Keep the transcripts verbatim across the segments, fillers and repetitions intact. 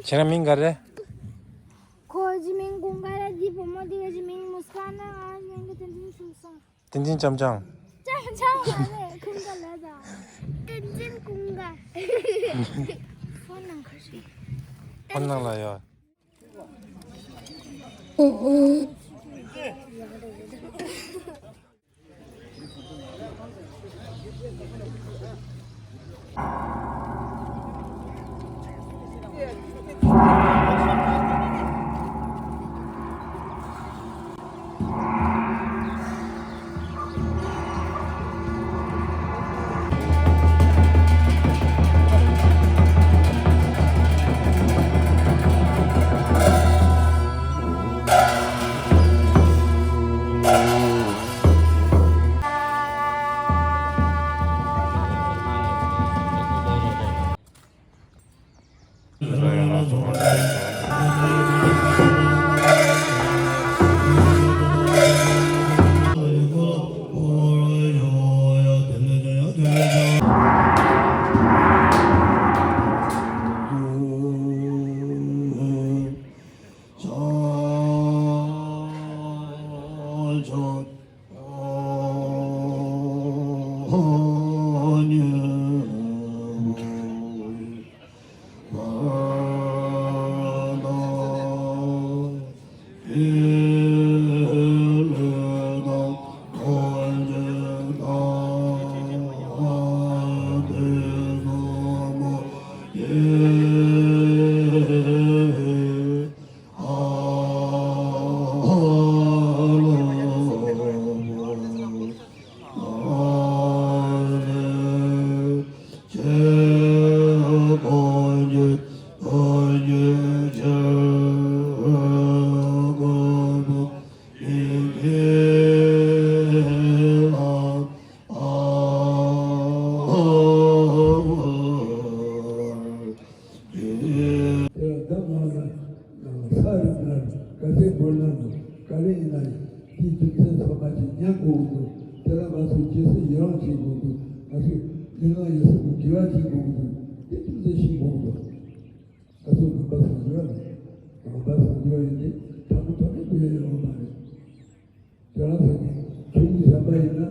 ཁྱེད་རང་མིང་ག་རེ། ཁོ་གི་མིང་ཀུན་དགའ་རེད། འདི་བུ་མོ་འདི་གི་མིང་མུ་སྐ་ན། ང་མིང་གི་ཏན་ཏན་ཞུ་སོང་། ཏན་ཏན་ཅམ་ཅམ། ཅམ་ཅམ་མ་རེད། ཀུན་དགའ་ལ་ད། ཏན་ཏན་ཀུན་དགའ། ཕོན་ནང་ཁ་ཤས། ཕོན་ནང་ལ་ཡོད། དེ་ལ་བདག་ང་ལ་ས་རུ་ན་ག་ཚད་བོར་ན་འདུག་ག་རེ་ཡིན་ན་ཡང་དེའི་རྒྱུ་མཚན་ཚང་མ་ཅིག་ཉན་དགོས་ཀྱི་འདུག་དེ་ལ་ང་ཚོ་རྗེས་སུ་ཡི་རང་བྱེད་དགོས་འདུག་ང་ཚོས་མི་ལ་ཡི་སུ་གི་དགེ་བ་བྱེད་དགོས་ཀྱི་འདུག་དེ་རྒྱུ་མཚན་ཤེས་དགོས་ཀྱི་འདུག་ང་ཚོ་ནང་པ་སངས་རྒྱས་པ་རེད། ནང་པ་སངས་རྒྱས་པ་ཡིན་ཏེ་དྲང་པོ་དྲང་པོའི་དགེ་བའི་ཡོང་བ་མ་རེད། དེ་རང་ཚོ་གི་ཆོས་ཉིད་བསམ་པ་ཡིན་ན།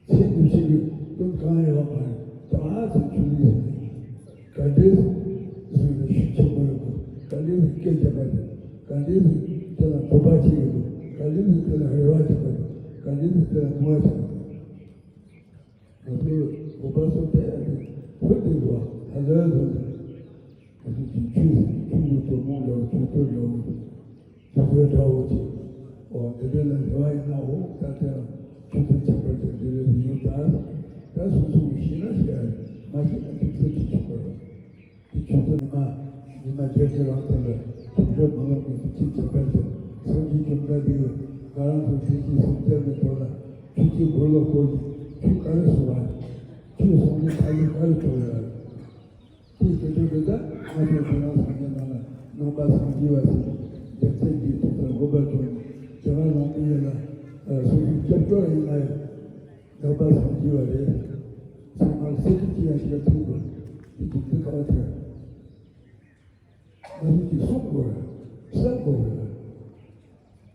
ཚེ་འདི་ཕྱི་གི་དོན་གང་ཡང་ཡོད་མ་རེད། ད་ང་ཚོ་ཆོས་ཉིད་ཟེར་ནས་ག་འདྲའི་ཟེར་ན་ཤུགས་ཆེན་པོ་ཡོད་དགོས། ག་འདྲའི་ཟེར་སྐད་རྒྱབ་པ་རེད། ག་འདྲའི་ཟེར་དེ་ལ་གོམ་པ་བྱེད་ཀྱི་འདུག་ག་འདྲའི་ཟེར་དེ་ལ་རེ་བ་བྱེད་པ་རེད། ག་འདྲའི་ཟེར་དེ་ལ་བསྔོ་བ་བྱེད་པ་རེད། ང་ཚོའི་དགོན་པ་སོགས་དེ་ལ་ཧུར་ཐག་དགོས་ཧ་ལས་ཐུབ་ནས། ང་ཚོ་གི་ཆོས་ཆོས་ཀྱི་དོན་སྨོན་ལམ་ཆོས་དོན་ལམ་དེ་ཚོའི་འདྲ་བོ་ཅིག་འོ་དེ་འདྲ་ལ་རེ་བ་ཡིན་ན། འོ་ད་དེ་ལ་ཆོས་དོན་ཁྱད་པར་ཅན་འདི་རེད་ཡོད། ད་ད་སོ་སོ་གི་ཤེས་ན་ཤེས་ཡ་རེད། མ་ཤེས་ན་ཐུགས་ཚོད་ཅིག་ཆོག་པ་རེད། དེ་ཆོས་དོན་མ་ཉི་མ་བརྒྱད་ཅུ་རང་ཐོན་ལ་ཐུགས་ཁྲོ་མ་ལངས་པའི་ཐུགས་རྗེ་ཆེ་བར་དུ་སངས་རྒྱས་བཅོམ་ལྡན་འདས་ཀྱིས་ང་རང་ཚོ་བདེ་སྐྱིད་སེམས་ཅན་གྱི་ཐོག་ལ་ཆོས་ཀྱི་མགོན་སློབ་སྐོར་གྱི་ཆོས་ག་རེ་གསུངས་པ། ཆོས་གསུངས་ནས་ཐག་ལས་ག་རེ་ཐོག་ལ། དེའི་དེ་ཚོ་དེ་དག་ང་ཚོ་དེ་རང་སངས་རྒྱས་ནང་ལ་ནང་པ་སངས་རྒྱས་པ་ཞིག་རྒྱལ་སྲས་ཀྱི་ཐུགས་སུ་དགོངས་པ་ཐོབ་ནས་དེ་སྔ་ལུང་པའི་ཡུལ་ལ་སོ་སོའི་སྐྱབས་གྲོགས་ཡིན་ན་ཡང་། ནང་པ་སངས་རྒྱས་པ་རེད། ཚང་མར་སེམས་ཀྱི་ཡང་ཞིག་ཐུག་དགོས། དེ་དུས་དེ་ག་བ་ཐལ། ང་ཚོ་གཅིག་གསུང་དགོས་རེད། བསམ་དགོས་རེད།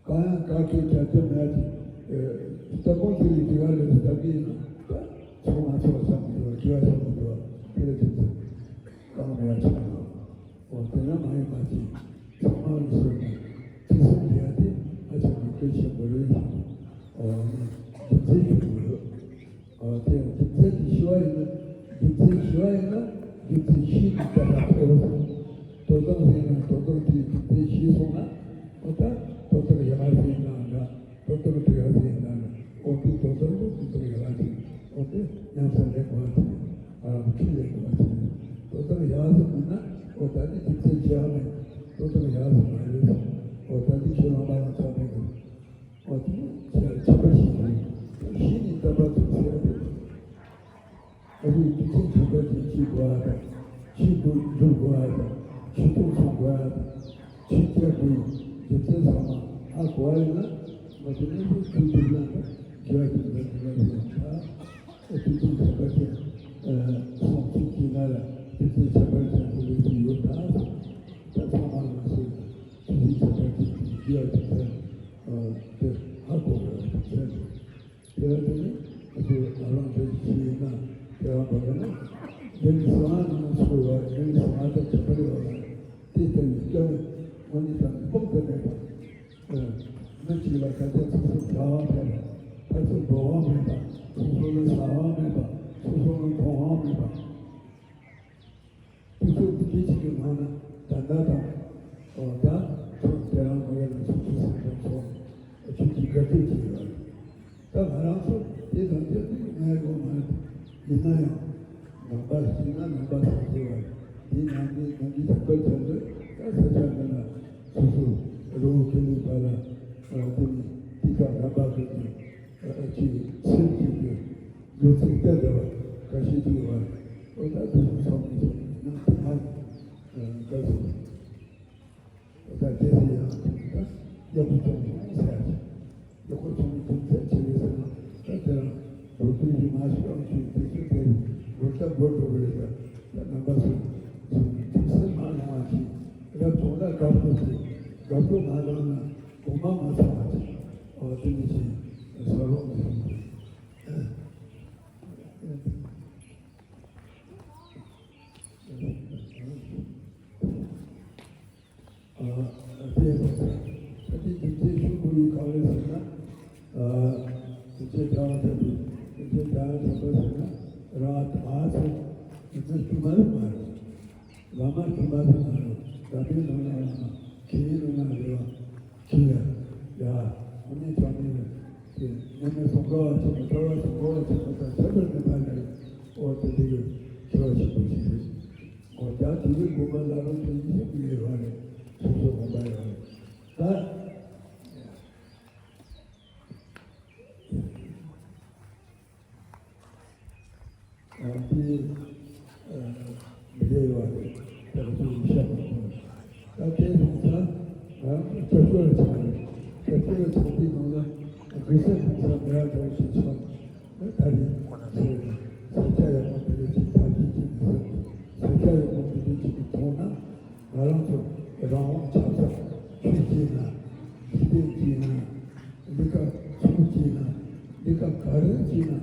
གང་ཡང་ག་གེ་བྱ་རྒྱུ་མེད་ཅིག་ལྟ་སྐོང་དེ་ལས་དེ་ག་ལས་སུ་ད་གིན་ད་ཚོགས་མ་ཚོགས་བསམ་མི་འདུག་དགེ་བ་བསམ་མི་འདུག་དེ་ལས་དེ་ཚོ་གང་མེད་ཅིག་འདུག་འོ་དེ་ན་མ་ཡིན་པ་ཅིག་ཚང་མ་ལ་གསོལ་ནས་ཐུགས་སེམས་རྒྱས་ཏེ་ཧ་ཅང་གི་གལ་ཆེན་པོ་རེད། འོ་ནི་རྒྱུ་མཚན་ཞུ་དགོས་ཡོད། འོ་དེ་ཡང་རྒྱུ་མཚན་དེ་ཞུ་བ་ཡིན་ན་རྒྱུ་མཚན་ཞུ་བ་ཡིན་ན་རྒྱུ་མཚན་ཤེས་ཀྱི་ལྟ་བ་ཐོབ། དོ་དམ་ཟེར་ན་དོ་དམ་དེའི་རྒྱུ་མཚན་ཤེས་སོང་ན་འོ་ད་དོ་དམ་ཡག་ཟེར་ན་འདྲ། དོ་དམ་དེ་ཡག་ཟེར་ན་འདྲ། འོ་དེ་དོ་དམ་དང་དོ་དམ་ཡག་ཟེར་འོ་དེ་ཉམས་སུ་ལེན་དགོས་པ་དེ་ཨ་ཁྲིད་ལེན་དགོས་པ་དེ་དོ་དམ་ཡག་ཟེར་མིན་ན་འོ་ད་དེ་རྒྱུ་མཚན་ཅི་ཡང་མེད། དོ་དམ་ཡག་ཟེར་མ་རེད། འོ་ད་དེ་ཁྱེད་རང་མ་ཡང་ཚང་མེད་གི་འོ་དེ་ནི་ཁྱད་པར་ཞིག་རེད། གཞི་ནས་བརྟག་པ་དེ་ཚེ་རེད། ཨ་རིའི་དུས་ཚོད་ཁྱད་པར་ཅན་བྱེད་དགོས་པ་དང་། ཆོས་སྒྲུབ་དགོས་པ་དང་། ཆོས་ཐུགས་སྲུང་དགོས་པ་དང་། ཆོས་བྱ་དགོས་རྒྱུ་མཚན་ཚང་མ་ཧ་གོ་བ་ཡིན་ན། ང་ཚོ་གནས་ཚུལ་ཆོས་སྒྲུབ་ན་དང་དགེ་བ་ཅན་དང་དགེ་བ་ཅན་ཡང་ཆགས། ཐུགས་བསམ་ཁྱད་པར་ཅན། ཨ། སོང་ཚུལ་གྱི་ང་ལ་ཐུགས་བསམ་ཁྱད་པར་ཅན་དུ་ལས་ཀྱི་ཡོད་ད། ད་ཚང་མ་ལ་སོ་ཐུགས་བསམ་ཁྱད་པར་ཅན་གྱི་རྒྱུ་ཡ་ཐུགས་བསམ་དེ་ཧ་གོ་བའི་ཐུགས་བསམ་དེ། དེ་ལ་དེ་ནི་ང་ཚོ་ང་རང་ཚོའི་ཆེད་ཡིན་ན་དེ་རང་བ་ལ་ནི་འདི་ནི་གསང་བ་ནང་ཚོ་བ་འདི་ནི་གསང་བ་དང་ཁྱད་པར་ཡོད་ལ། དེ་ལྟ་བུའི་སྐྱབས་དངོས་གནས་དྲང་གནས་སྤོང་ཐུབ་མེད་པ། མི་གཅིག་ལ་གལ་ཏེ་སོ་སོ་བྱ་བ་མེད་པ། ཕར་ཚུར་འགྲོ་བ་མེད་པ། སོ་སོ་ལ་ཟ་བ་མེད་པ། སོ་སོ་ལ་འཐུང་བ་མེད་པ། དུས་ཚོད་འདི་སྐད་ཅིག་གི་ནང་ན་ད་ལྟ་དང་། ཨོ་ད་ཚོ་དེ་རང་མོ་ཡ་ལ་སོ་སོ་སེམས་ཙམ་ཚོ་ཆུ་གཅིག་དགའ་སྤྲོ་གཅིག་ཡོད། ད་ང་རང་ཚོ་དེ་དང་དེ་དུས་ངའི་སྒོ་མ་ཡིན་ན་ཡང་ནང་པ་ཞིག་ན་ནང་པ་སངས་རྒྱས་པ་འདི་ནང་འདི་ནང་འདི་དང་པོའི་དོན་དུ་ད་ས་ཆ་འདི་ན་སོ་སོ་རི་བོ་ཀུན་ལེགས་པ་ལ་དེ་ནི་དེ་ག་རྣམ་པ་ཀུན་ཏུ་ཅིག་སེམས་ཀྱི་ལུས་ཚིག་སྟེ་འདྲ་བ་འགའ་ཞིག་ཏུ་ཡོད་པ་ཨོ་ད་དུ་ཚོགས་མི་ཚོགས་ནང་དུ་ཧ་དགའ་སོང་། ད་རྒྱལ་སྲས་ཡང་དེ་ནི་ད་གཡག་པོ་ཚོང་ཟེར་ཡ་ཅིག་གཡག་པོ་ཚོང་གི་དུམ་ཚན་ཆེ་བའི་ཟེར་ན་ད་དེ་རང་འགྲོ་དུས་ཀྱི་མ་ཤི་ཨང་ཆུའི་དུས་ཚོད་དེ་རུ་འགྲོ་ལྟ་འགྲོ་འགྲོ་གི་རེད། ད་ད་རྣམ་པ་སུ་ཚོང་གི་དུམ་ཚན་མ་ལོང་བ་ཅིག་རབ་བྱུང་ལ་དགའ་སྤྲོ་ཅིག་དགའ་སྤྲོ་མ་ལངས་ན་དགོངས་པ་མ་ཚང་བ་ཅིག་ཨོ་དེ་ནི་ཅིག་ས་རོགས་མི་ཡོང་གི། ཨ་དེ་ཡིན་ཙང་ད་དེ་སྡིག་ཆེན་ཤོག་བུ་ཡི་གང་རེད་ཟེར་ན། ཨ་སྡིག་ཆེན་བྱ་བ་ཐམས་ཅད་སྡིག་ཆེན་བྱ་བ་ཐམས་ཅད་ཟེར་ན་རང་ད་ཚོ་སྡིག་ཆེན་དཀྱུས་མ་ལ་མ་རེད། བླ་མ་དཀྱུས་མ་ལ་མ་རེད། བླ་མའི་ནང་ན་བླ་མ་མཁན་ནང་ན་རེད་བ། མཁན་ཡ་ཡ་དངོས་གནས་དྲང་གནས་རེད། དེ་དངོས་གནས་སོང་ག་བ་ཆེན་པོ་གྲྭ་བ་སོང་ག་བ་ཆེན་པོ་དང་ཁྱད་པར་མེད་པ་ནས་ཨོ་དེ་འདྲ་གི་ཁྱད་པར་ཆེན་པོ་ཞིག་རེད། ཨོ་ད་དེ་གི་དགོན་པ་ལ་རང་དེ་ཡིན་ཞིག་ཡོད་རེད། སོ་སོ་དགོན་པ་ཡོད་རེད། ད་ཨ་དེ་ཨ་མི་རེ་ཡོད་རེད། ད་དེ་ཡིན་ཤག་མ་གཏོགས། ད་དེ་ཡིན་ཙང་ང་རང་སྐྱབས་བཅོལ་ལ་ཆགས་རེད། སྐྱབས་བཅོལ་ལ་ཆགས་དུས་ནང་ལ་དགེ་སེམས་ཕུན་ཚོགས་མེད་པ་འདྲ་བོ་ཞིག་བྱུང་། ད་རེས་ཟེར་ན་ས་ཆ་ཡག་པོ་འདི་འདྲ་ཅིག་ཐབས་ཤེས་ཅིག་གི་ས་ས་ཆ་ཡག་པོ་འདི་འདྲ་ཅིག་གི་ཐོག་ན་ང་རང་ཚོ་རང་དབང་ཆབ་སྲིད་ཆོས་བྱས་ན་འཇིག་རྟེན་བྱས་ན་གནས་སྐབས་ཚོང་བྱས་ན་གནས་སྐབས་ག་རེ་བྱས་ན་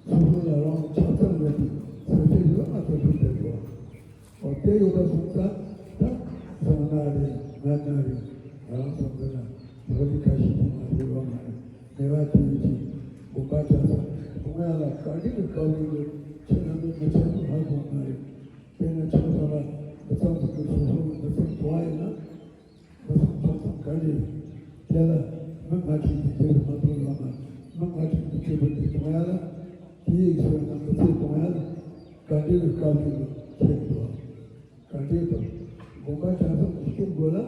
སོ་སོ་ལ་རང་དབང་ཆབ་སྲིད་ཡོད་པའི་ས་ཆ་ཡོད་ང་ཚོ་ལུས་བསྡད་འགྲོ། འོ་དེ་ཡོད་པ་སོང་ཙང་ད་བཟང་ན་རེད་ངན་ན་རེད། ང་རང་ཚོ་འདི་ན་ལྷ་རིས་ཁ་ཤས་ཀྱིས་མ་རེད་བ་མ་རེད། ངེས་པ་དེ་ཡིན་གྱི་དགོན་པ་གྲྭ་ཚང་གཏོང་ཡ་ལ་ག་འདྲ་གི་དཀའ་ལས་རེད། ཁྱེད་རང་ཚོ་མི་ཆེན་པོ་ཧ་གོ་མ་རེད། དེ་ནས་ཆང་ས་ལ་མི་ཚང་ཚོ་གི་སོ་སོ་མི་ཚང་དོ་བ་ཡིན་ན། མི་ཚང་ཆང་ཚང་ག་རེ་རེད། དེ་ལ་མི་ང་ཁྲིད་ཀྱི་དེ་རུ་མ་གཏོང་ཡོད་མ། མི་ང་ཁྲིད་ཀྱི་དེ་བུ་དེ་གཏོང་ཡ་ལ་དེ་ཡིག་ཚོས་ན་མི་ཚེ་གཏོང་ཡ་ལ་ག་འདྲ་གི་དཀའ་ལས་རེད་ཁྱེད་ཀྱི་དོ། ག་འདྲའི་ཐོག་དགོན་པ་གྲྭ་ཚང་གི་སྐྱོང་དགོས་ལ་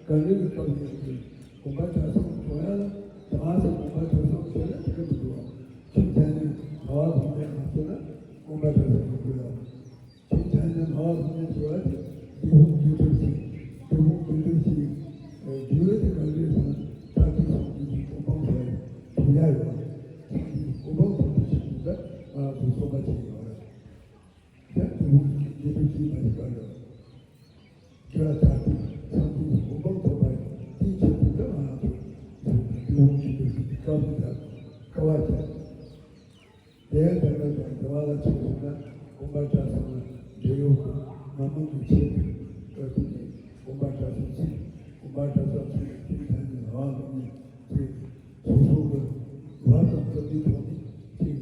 ག་འདྲའི་གི་སྐབས་ཡིན་ཟེར། དགོན་པ་གྲྭ་ཚང་གི་གྲོང་ཡ་ལ་ད་ང་ཚོ་དགོན་པ་གྲྭ་ཚང་ཟེར་ན་དེ་ག་མི་འདུག་བ། ཁྱིམ་ཚང་ནས་ད་བ་དགོན་པའི་ནང་ཚོ་ན་དགོན་པ་གྲྭ་ཚང་གི་དགོས་ལ། ཁྱིམ་ཚང་ནས་ད་བ་དགོན་པའི་ཟེར་བ་དེ་སྡིག་སྤོང་སྡིག་སྒྲིབ་ཞིག་སྡིག་སྤོང་སྡིག་སྒྲིབ་ཞིག་སྡིག་པའི་དེ་ག་འདྲའི་ཚང་ཚ་གི་སོང་གི་གི་གོ་འཕང་ཟེར་ཐུབ་ཡ་ཡོད། ཚང་གི་གོ་འཕང་ཐོབ་པའི་ཆེད་དུ་ད་ང་ཚོ་གསོལ་བ་བྱེད་ཡོད་རེད། ཡང་དེ་བོ་ཡིན་དེ་བོ་ཅི་མ་ཞིག་ག་ཡོད། རྒྱ་ཐག་ཏུ་ཚང་ཏུ་གོ་འཕང་ཐོབ་པ་དེའི་ཆེད་དུ་ད་ང་ཚོ་དེ་བོ་ཅི་དེ་བོ་ཅི་དེ་དཀའ་བ་དང་དཀའ་བ་སྤྱད། དེ་ལྟར་ན་ཀྱང་དེ་བ་ལ་ཆེ་ཞིག་ན་དགོན་པ་གྲྭ་ཚང་ལ་འབྲེལ་ཡོད་ཁུལ་མ་མང་གི་ཆེད་དུ་སྐབས་དེ་ནས་དགོན་པ་གྲྭ་ཚང་ཚུད་དགོན་པ་གྲྭ་ཚང་ཚུད་ནས་ཁྱིམ་ཚང་ནས་ལ་བ་ལོག་ནས་ཚུད་ནས་སོ་སོ་གི་བ་དང་སྐབས་དེའི་ཐོག་ནས་ཅིག་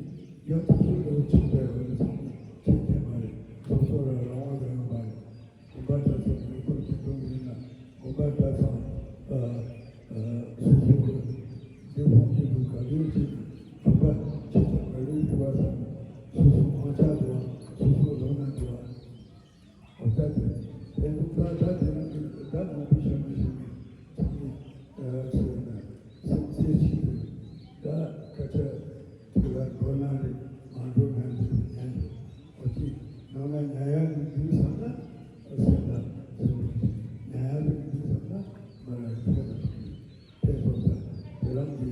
ཡང་དུས་ཚོད་འདྲ་བོ་ཆགས་པའི་བར་ལ་ཚང་མས་ཁྱིམ་ཐེངས་མ་རེད་སོ་སོ་ར་རང་དབང་ཡོད་ཡོད་མ་རེད། དགོན་པ་གྲྭ་ཚང་གི་སྐོར་གྱི་འགྲོ་ཡིན་ན་དགོན་པ་གྲྭ་ཚང་ཨ་ཨ་སོ་སོ་གི་འདུ་ཁང་གི་འདུ་ག་ལེར་ཅིག་ཚོགས་པ་ཆེ་ཆུང་ག་ལེར་འདུ་བ་ཙམ་སོ་སོ་མང་ཆ་འདུ་བ་སོ་སོ་ལོ་ན་འདུ་བ་འོ་ད་དེ་དེ་འདུག་ད་ད་དེ་རིང་གི་ད་མང་པོ་བཤད་མ་ཤེས་ནས་ཚང་མས་ཨ་ཚོ་ན་སེམས་རྩེ་ཆེ་དུས་ད་སྐད་ཆ་དེ་ལ་འགྲོ་ན་རེད་མ་འགྲོ་ན་རེད་ཉན་འདུག་འོ་ཅི་ནང་ལ་ཉལ་ཡག་གི་འདུག་བསམ་ན་སེམས་ལ་སེམས་ལ་ཉལ་ཡག་གི་འདུག་བསམ་ན་མ་ལ་ཐད་ལ་ཐུག་ནས་ཐད་སོང་ཙང་དེ་རང་གི་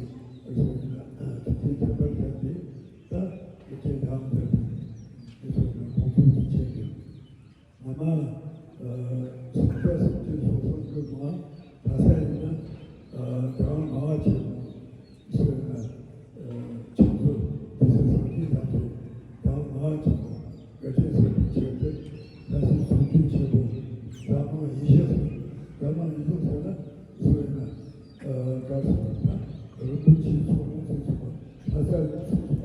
སོང་ན་ཐུགས་རྗེ་ཁྱད་པར་ཅན་དེ་ད་མི་ཚེ་ད་ ས་ཚོགས་པ་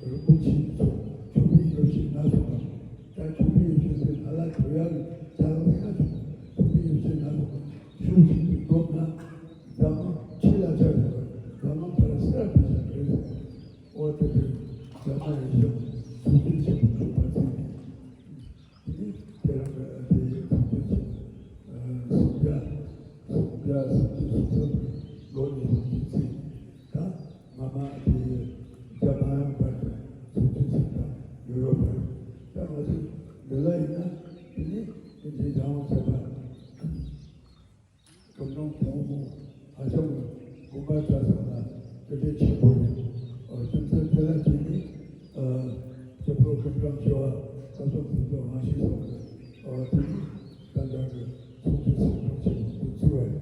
རིན་པོ་ཆེ་ཚོ་ཆོས་པའི་ཡོ་བྱད་སྣ་ཚོགས་པ། ད་ཆོས་པའི་ཡོ་བྱད་ཟེར་ན་ལ་གྲོ་ཡག་གི་ཇ་ལག་ལྔ་ཚོགས་པ། ཆོས་པའི་ཡོ་བྱད་སྣ་ཚོགས་པ་ཤུགས་ཆེན་པོས་བསྡོམས་ན། འཛམ་གླིང་ཕྱི་ལ་ཆགས་ཡོད་པ། འཛམ་གླིང་བར་གསལ་བུད་ཤག་རེད་ཟེར། འོ་དེ་དུས་ཟླ་མ་ཡི་ཤོག་ཚོགས་ཆེན་ཆེན་པོ་ཚོགས་པ་བཙུགས་ནས། དེ་ནས་དེ་རང་གི་དེ་ཚོགས་ཆེན་ཆེན་པོ་སུམ་བརྒྱ་སུམ་བརྒྱ་སུམ་ཅུ་སོ་གསུམ་གྱི་ལོ་ནས་ཚོགས་ཆེན་བཙུགས། ད་སྔ་མ་དེ་རྒྱ་མ་ཡོང་བར་དུ་ཚོགས་ཆེན་ཆེན་པོ་ཡོད་ཡོད་པ་རེད། ད་ང་ཚོ་འདི་ལ་ཡིན་ན་དེ་ནས་དེ་འདྲའི་རང་དབང་བྱས་པ། སྐུ་ཕྲེང་དང་པོ་ཧ་ཅང་དགོངས་པ་ཆགས་སོང་ལ་དེ་འདྲའི་ཆེན་པོ་རེད། ཨ། རྒྱུ་མཚན་དེ་ལ་བརྟེན་ནས། ཨ། སྐྱབས་མགོན་སྐུ་ཕྲེང་བཅུ་པ་སྐལ་བཟང་ཕུན་ཚོགས་དབང་ཕྱུག་སོགས་ཀྱིས། ཨ། དེ་ནས་ད་ལྟ་གི་ཚོགས་ཆེན་སེམས་ཁྲལ་ཆེན་པོ་འདི་བཙུགས་པ་རེད།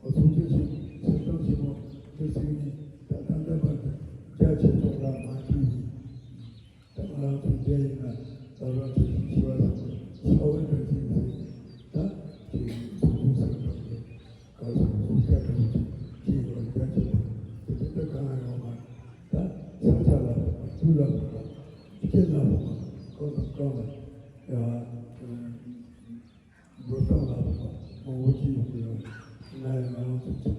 ཨ། ཚོགས་ཆེན་སེམས་ཁྲལ་ཆེན་པོ་འདི་བཙུགས་ནས་ད་ད་ལྟ་བར་དུ་རྒྱ་ཆེ་ཆུང་ལ་མ་མཐུན་པའི། ད་ང་རང་ཚོ་རྒྱ་ཡིན་ན་བླ་བྲང་བཀྲ་ཤིས་ཞི་བ་བཟང་པོ་ས་བོན་བཀྲ་ཤིས་ཟེར། ད་དེ་ཚོགས་ཆུང་སེམས་ཁྲལ་གྱི་གར་སོང་སོང་སྐྱ་གྲོང་ཆེ་ཆེ་ཡོད་རྒྱ་ཆེ་བ་དེ་དེ་ལྟར་གང་ཡང་ཡོད་མ་རེད། ད་ས་ཆ་ལ་ཕོག་པ། དུས་ལ་ཕོག་པ། རྒྱུ་རྐྱེན་ལ་ཕོག་པ། གང་དང་གང་ལ་ཡ། འགྲོ་སྟངས་ལ་ཕོག་པ་མང་པོ་ཅིག་ཡོང་གི་ཡོད་རེད། ང་ཡང་ང་རང་ཚོ་ཚོ་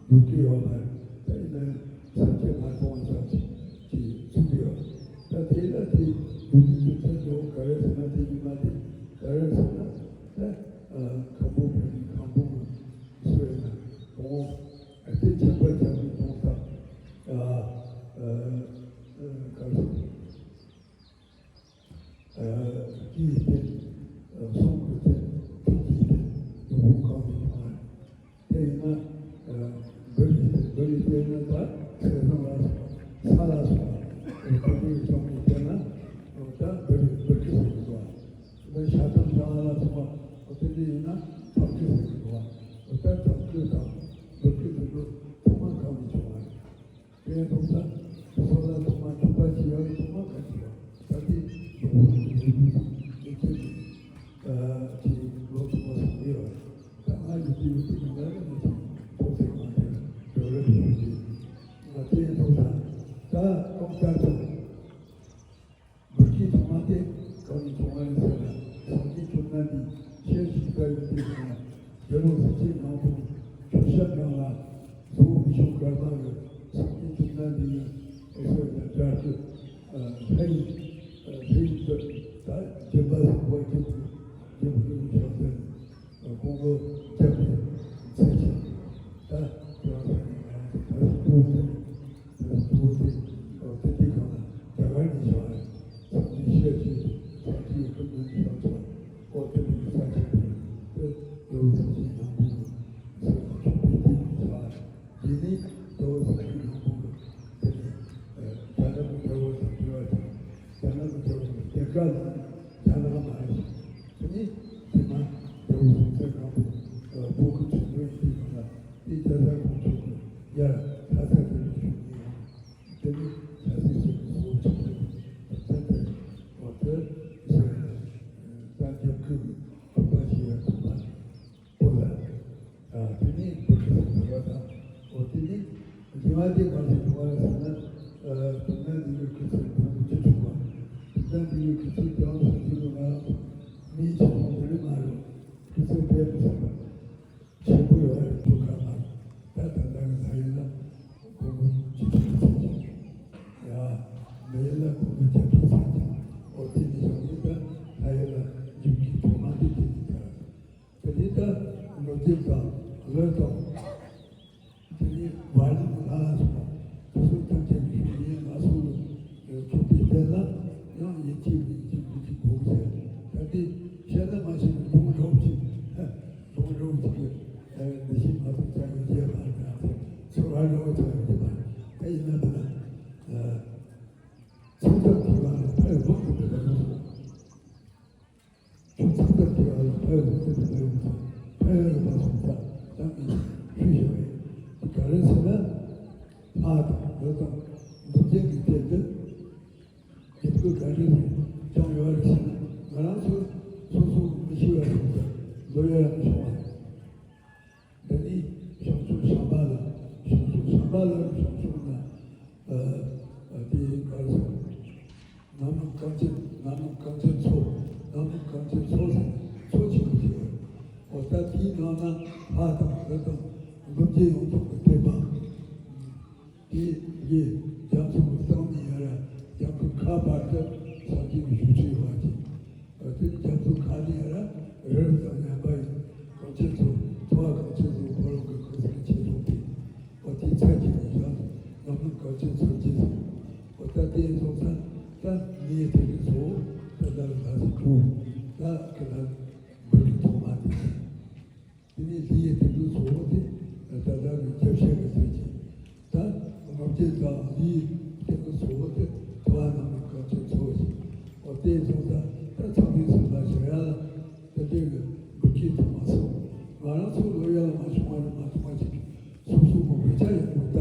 ཡོད་ཀྱི་ཡོད་མ་རེད། ད་ཡིན་ན་ཡང་ས་སྐྱ་མ་གཏོང་བ་ཙམ་ཅིག་ཅིག་ཚུགས་ཀྱི་ཡོད། ད་དེ་ལ་དེ་ཡོད་ཀྱི་ཡོད་ཚད་དེ་ག་རེ་ཟེར་ན། དེ་ཉི་མ་དེ་ག་རེ་ཟེར་ན། ད་ཁམ་བུ་བོད་ཀྱི་ཁམ་བུ་གི་སུ་ཡིན་ན་གོང་འོག་དེ་ཁྱད་པར་ཆགས་པའི་གཏོང་སྟངས། ཨ། ཨ། ཨ། ག་རེ་ཟེར། ཨ། སྐྱེས་ཏེ། ཨ། གསུང་གི་སྟེ། ཐུགས་ཀྱི་སྟེ། ཡོང་ཁུངས་གང་ནས་བྱུང་བ་རེད། དེ་ཡིན་ན། ཨ། འབུ་རིགས་ཏེ། འབུ་རིགས་ཏེ་ཡིན་ན་ད་ཚེ་སྲང་ལ་སོགས་པ། ས་ལ་སོགས་པ། ཨ། ཁོ་ཚོའི་ལྗོངས་ནས་བལྟས་ན། ཨ། ད་འབུ་རིགས་འབུར་གི་ཟེར་གི་འདུག་བ། ད་ཤ་ཐང་ལྗང་ལ་སོགས་པ། ཨ། དེ་འདྲ་ཡིན་ན་ཐབ་ཀི་ཟེར་གི་འདུག་བ། ཨ། ད་ཐབ་ཀི་དང་འབུར་གི་དེ་ཚོ་ཐོག་མ་གང་ནས་བྱུང་བ་རེད། དེ་ཐོག་ས་སོ་ལ་ཐོག་མ་ཐོག་པ་ཞིག་ཡོད། ཐོག་མ་ག་ཞིག་ཡོད། ད་དེ་ཡོང་བ་རེད། ཡོད་དུས་ཡོད་ཚད་ཀྱི། ཨ། ཅིག་ལོ་ཐོག་མ་སོང་གི་ཡོད་རེད། ད་ང་ཡོད་དུས་ཡོད་དུས་ང་ལ་ང་ཚོ་ཐོག་ཚད་གང་དེ་ཡོད་རེད་ཡོད་དུས། ང་དེ་ཐོག་ས་ད་ཐོག་ལྟར་དུ། འབུར་གྱི་ཐོག་མ་དེ་གང་ནས་བྱུང་བ་ཡིན་ཟེར་ན། སངས་རྒྱས་བཅོམ་ལྡན་འདས་ཤེར་ཕྱིན་པ་ཡིན་དུས་ན། རྒྱལ་པོ་གཟི་བརྗིད་སྣང་བུ་ཁྱོད་ཞབས་གཡོན་ལ་གཟུགས་མི་ཆུང་དཀར་དམར་ཡོད། སངས་རྒྱས་བཅོམ་ལྡན་འདས་ཡིན་ཟེར་ན་དགྲ་བཅོམ། ཨ། ལྷ་ཡི། ཨ། ལྷ་ཡི་ད་སྦྱིན་པ་བཟང་པོ་རྒྱབ་ཀྱི་རྒྱབ་ཀྱི་ཞབས་ཟེར། ཁོང་ཁྲོ་རྒྱབ་ནས་འཚལ་ཕྱིན། ད་དེ་བ་ས་ནས་ང་རང་ཚོ་ད་སུ་ཏུ་ཏེ། ཏུ་ཏེ། ཨོ་དེ་དེ་གང་ལ་རྒྱ་གར་ནས་བྱུང་བ་རེད། སངས་རྒྱས་ཤེར་ཕྱིན། སངས་རྒྱས་ཀྱི་སྐུ་མདུན་ནས་བྱུང་བ། ཨོ་དེ་ནས་ས་ཆེན་པོ་རེད། དེ་ཡོད་ས་ཆེན་ནང་པོ་ས་ཆེན་པོའི་སྟེང་ནས་བྱུང་བ་རེད། དེ་ནས་དེ་བ་ས་ཆེན་ནང་པོ་དེ་ནས། ཨ། རྒྱ་ནག་གི་དེ་བ་དང་དེ་བ་དང་། རྒྱ་ནག་གི་དེ་བ་དེ་ག་ལ་རྒྱ་ནག་མ་རེད། དེ་ནས་དེ་མ་དེ་བ་སོང་ཚེ་ནང་པོ། ཨ། བོད་ཀྱི་ཆོས་ལུགས་ཡིན་དུས་གང་ལ། དེ་རྒྱ་ཚ་ཁོང་ཚོ་གི་ཡར་ལྷ་ས་དེ་ལ་བཞུགས་ནས་ཡང་། དེ་ནི་ཆ་སྲིད་ཟེར་གྱི་སོ་ཆགས་ཡོད་པ་དེ་ལྟར་དེ་འོ་དེ་ཟེར་ན། ད་རྒྱབ་ཁུལ་གྱི་ཐུབ་པ་ཞིག་ཡོད་ཐུབ་པ་པོ་ལ། ཨ། དེ་ནི་བོད་ཀྱི་ཟེར་བ་དང་། འོ་དེ་ནི་རྒྱུ་མ་དེ་མ་ཟེར་བ་ཟེར་ན། ཨ། དུག་ན་འདི་ཡོད་ཁུ་ཚུར་ཕུང་བཅུ་དྲུག་པ། དུག་ན་འདི་ཡོད་ཁུ་ཚུར་ཀྱང་ས་ཆུ་ལོ་ང་རང་ཚོ་མིའི་ཆ་ཚང་དེ་རིང་མ་རེད། ཁུ་ཚུར་ཕལ་མི་ཟེར་བ། ཆེན་པོ་ཡོད་རེད། ཐུགས་ཁག་མ་རེད། ད་ད་ལྟ་གི་ས་ཡིན་ན་ཕྲུ་གུ་ཆུ་ཚོད་ཚོད་ཀྱང་ཡ། མི་ཡིན་ན་ཕྲུ་གུ་བརྒྱད་ཕྲུག་ཚོད་ཀྱང་། ཨོ་དེ་ནི་ཡང་ཡིན། ད་ད་ཡིན་ན་རྒྱུག་གི་ཐོག་མ་དེ་དེ་ནི་ད་དེ་ནི་ད་ལོ་རྒྱུས་དང་ལོས་དང་། དེ་ནི་བར་ལམ་ལ་ལ་སོགས་པ་དེ་ཚོ་ཐམས་ཅད་ཀྱི་ཤུགས་ཡིན་ང་སོང་ལ་ཐུག་པའི་རྟེན་ལ་ཡང་ཡིད་ཆེས་མི་ཡིད་ཆེས་མི་ཆེས་དགོས་ཟེར། ད་དེ་བཤད་ན་མ་ཤེས་ན་ལུང་འདྲ་བོ་ཅིག་ལུང་འདྲ་བོ་ཅིག་གི་འདི་ཤེས་མ་ཐུབ་ཙང་གི་རྗེས་མ་ད་ཚེ་ཚོར་བ་འདྲ་བོ་ཙང་གི་རྗེས་མ་ད་ཡིན་ན་ད་ཚིག་ཐག་གི་བ་ལ་ཕར་ལོག་ཏུ་འགྲོ་བ་ཡོང་སོང་། ཁྱོད་ཚིག་ཐག་གི་བ་ལ་ཕར་ལོག་ཏུ་འགྲོ་བ་ཡོང་སོང་། ཕར་ལོག་པ་སོང་ཙང་ད་ངས་ཞུས་བཞག་པ་ཡིན། ག་རེ་ཟེར་ན། ལྷ་དང་ལུས་དང་འདུལ་བྱེད་ཀྱི་རྟེན་འདི། རྒྱབ་སྐྱོར་ག་འདྲ་ཞིག་བྱུང་ཡོད་རེད་ཟེར་ན། ང་རང་ཚོ་སོ་སོ་མི་ཤི་བ་ཞིག་ཏུ་འགྲོ་ཡ་རང་བྱུང་བ་རེད། འདི་ནི་བྱང་ཆུབ་བྱམས་པ་ལ། བྱང་ཆུབ་བྱམས་པ་ལ་བྱང་ཆུབ་ན། ཨ། ནམ་ལངས་གངས་ཅན། ནམ་ལངས་གངས་ཅན་མཚོ། ནམ་ལངས་གངས་ཅན་མཚོ་ཟེར་ནས་མཚོ་གཅིག་པུ་ཅིག་ཡོད་རེད། འོ་ད་དེའི་ནང་ན་ལྷ་དང་རི་དང་སློབ་དཔོན་ཡོངས་རྫོགས་ཀྱི་བསྟན་པ། དེ་ཡི་རྒྱ་མཚོ་གི་གཙང་ནས་ཡར་རྒྱ་མཚོ་ཁ་བར་དུ་སངས་རྒྱས་ཀྱི་བཞུགས་ཁྲི་ཡོད་པ་ཅིག། དེ་ནི་རྒྱ་མཚོ་ཁ་ནས་ཡར་རི་རབ་དང་མཉམ་པ་ཡི་གངས་ཅན་མཚོ། མཚོ་བ་གངས་ཅན་མཚོ་འཁོར་ལོ་གི་གངས་སེང་ཆེ་སོང་སྟེ། འོ་དེའི་ཚལ་གྱི་མིང་བཞག་ནམ་ལངས་གངས་ཅན་མཚོ་སྐྱེས་སོང་། འོ་ད་དེ་སོང་ཙང་ད་ངའི་དེ་རིང་ཚོ་ད་ལྟ་ལ་ད་སི་ཀྲུ་ད་ཁི་ལ་འབུར་གྱི་ཐོག་མ་དེ་ཟེར། དེ་ནས་དེའི་དུད་འགྲོ་ཚོ་དེ་ད་ལྟ་གི་རྒྱབ་ཤ་གི་ཚད་ཀྱི་ད་ལྔ་བརྒྱ་དང་དེའི་དུད་འགྲོ་ཚོ་དེ་ཐུ་བ་ནང་གི་གངས་ཅན་མཚོ་ཞིག། འོ་དེ་སོང་ཙང་ད་ཚང་མའི་སེམས་ལ་བྱ་ཡ་ལ་ད་དེ་གི་འབུར་གྱི་ཐོག་མ་སོང་། ང་རང་ཚོ་ལོ་ཡར་ལ་མ་བྱུང་བ་རེད་མ་བྱུང་བ་ཅིག་སོ་སོ་གི་འོས་ཆ་ཡང་མི་ལྟ།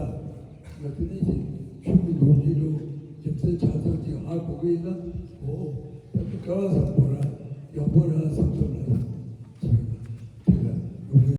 ང་དེ་ནས་ཀྱི་ཆུ་མི་ལོ་རྒྱུས་ལོ་རྒྱུ་མཚན་ཆ་ཚང་ཅིག་ཧ་གོ་གི་ཡིན་ན། འོ་ད་དེ་ག་བ་བཟང་པོ།